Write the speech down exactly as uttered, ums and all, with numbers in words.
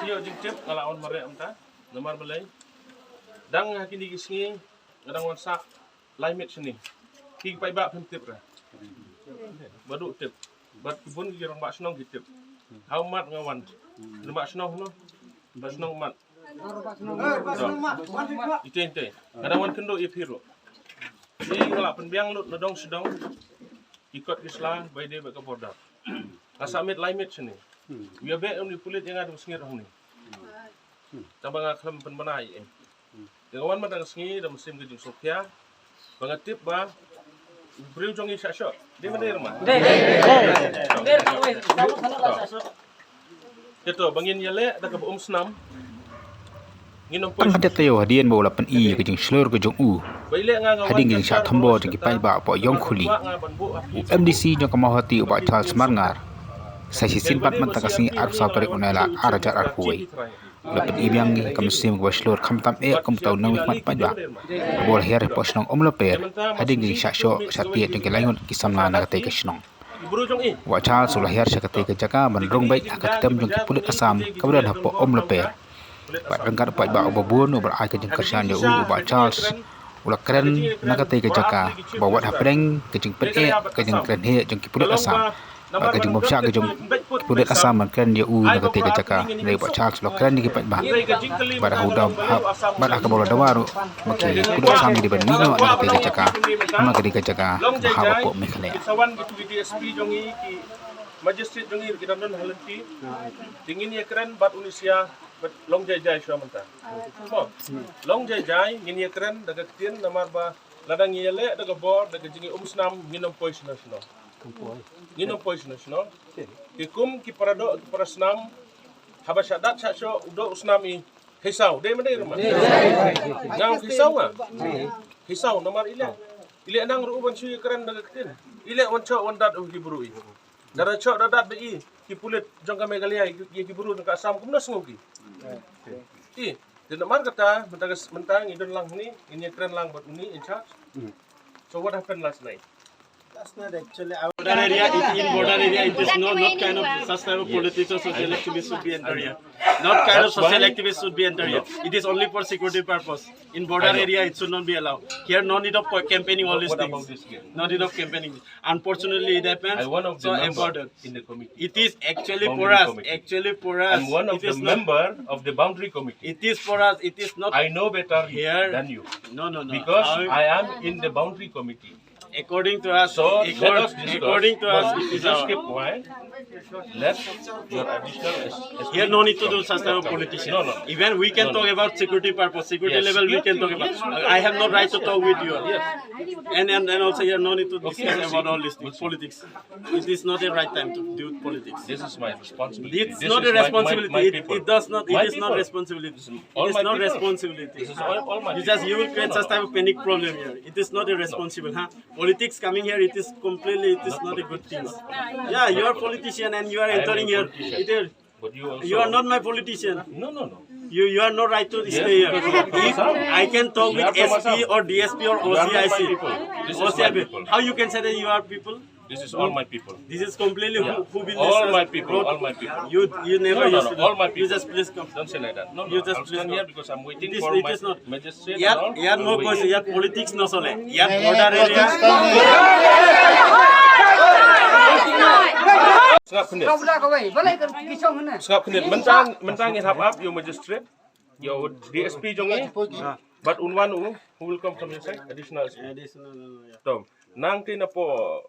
Ïoh jingtip nga la wan mareh mynta. Namar balei? Dang ha kine ki sngi nga dang wan sah lai miet shane. Ki paidbah phim tip re. Ba duh tip. Bad ki bun ki rangbah shnong ki tip. Hau mat nga wan. Rangbah shnong no. Rangbah shnong mat. Ite ite. Nga dang wan kynduh ïa phi ruh. Ïa nga la pynbiang lut na dong sdong. Ki kot ki sla bai dei bad ka border. Nga sah miet lai miet shane. Ïa beh uni pulit ïa nga dang sngewthuh hangne. Tang ba nga khlem pynbna ïa. Ïa nga wan mynta ka sngi da mynsiem ka jingsngewkhia. Ba nga tip ba u briew jong ngi shah shoh. Dei ma dei rma. Dei, dei, dei. Dei, dei, dei. Kato ba ngin ïaleh da kaba um snam. Ngin ym poi. Tang hadien taïew hadien ba u la pyni ïa ka jingshlur ka jong u. Hadien ka jingshah thombor jong ki paidbah hapoh Ïongkhuli, u M D C jong ka Mawhati u Bah Charles Marngar, sa shisien pat mynta ka sngi arphew saw tarik u Nailar ar hajar arphew wei. U la pyni biang ïa ka mynsiem kaba shlur khamtam eh kum uta u nongmihkhmat paidbah. Haba u la hiar hapoh shnong Umlaper hadien ka jingshah shoh shah tied jong ki laingut ki samla na katei ka shnong. U Bah Charles u la hiar sha katei ka jaka ban rung beit ha ka kyrteng jong ki pulit Assam kaba don hapoh Umlaper. Bad ryngkat u paidbah uba bun uba la ai ka jingkyrshan ïa u, u Bah Charles u la kren na katei ka jaka ba wat hapdeng ka jingpyneh ka jingkren heh jong ki pulit Assam bad ka jingbymshah ka jong ki pulit Assam ban kren ïa u na katei ka jaka. Dei u Bah Charles u la kren ïa ki paidbah. Bad ha u dam ha bad ha kaba u la dawa ruh ba ki pulit Assam ki dei ban mih noh na katei ka jaka. Namar ka dei ka jaka ba hap hapoh Meghalaya. Sa wan kito ki D S P jong ngi, ki magistrate jong ngi ki dang don ha lynti. Te ngin ïa kren bad u Nisia bad long jai jai shuwa mynta. Mo, long jai jai ngin ïa kren da ka ktien namar ba lada ngi ïaleh da ka bor da ka jingïaumsnam ngin ym poi shano shano. Ngin ym poi shano shano. Ki kum ki para doh ki para snam haba shah dat shah shoh u doh u snam i hei saw. Dei ma dei rma? Nga ong hei saw nga. Hei saw namar i leh. I leh nang ruh u ban shu ïa kren da ka ktien. I leh wan shoh wan dat u ki bru i. Da da shoh da dat ba i ki pulit jong ka Meghalaya ïa ki bru jong ka Assam kumno sngew ki. I te namar kata mynta ka s- mynta ngi don lang hangne ngin ïa kren lang bad uni in charge. So what happened last night? That's not actually our Border area, it, in border area, it is not, not kind of such type of politics or social activists should be enter here. Not kind of social activists should be enter here. It is only for security purpose. In border area, it should not be allowed. Here, no need of co- campaigning all these things. No need of campaigning. Unfortunately, it happens. So important. It is actually for us. Actually for us. I'm one of the member of the boundary committee. It is for us. It is not. I know better here than you. No, no, no. Because I am in the boundary committee. According to us, so let us discuss. According to us, it is our. Just keep quiet. Let your additional. Here, no need to do such type of politician. No, no. Even we can talk about security purpose, security level, we can talk about. I have no right to talk with you. Yes. And, and, and also here, no need to discuss about all these things, politics. It is not a right time to do politics. This is my responsibility. It's not a responsibility. It, it does not. It is not responsibility. It is not responsibility. This is all, all my people. You just, you will create such type of panic problem here. It is not a responsible, huh? Politics coming here, it is completely, it is not a good thing. Yeah, you are politician and you are entering here. It is. But you also. You are not my politician. No, no, no. You, you are not right to stay here. If I can talk with S P or D S P or O C I C, O C I P, how you can say that you are people? This is all my people. This is completely who, who built this. All my people, all my people. You, you never used to do. All my people. You just please come. Don't say like that. No, no. You just please come. I'm here because I'm waiting for my magistrate and all. It is not. Yet, yet no question, yet politics no sole. Yet border area. Sngap khyndiat. Sngap khyndiat. Mynta, mynta ngin hap ap ïa u magistrate, ïa u D S P jong ngi. But un wan u, who will come from your side? Additional S P. Additional, yeah. Tom. Nangta napoh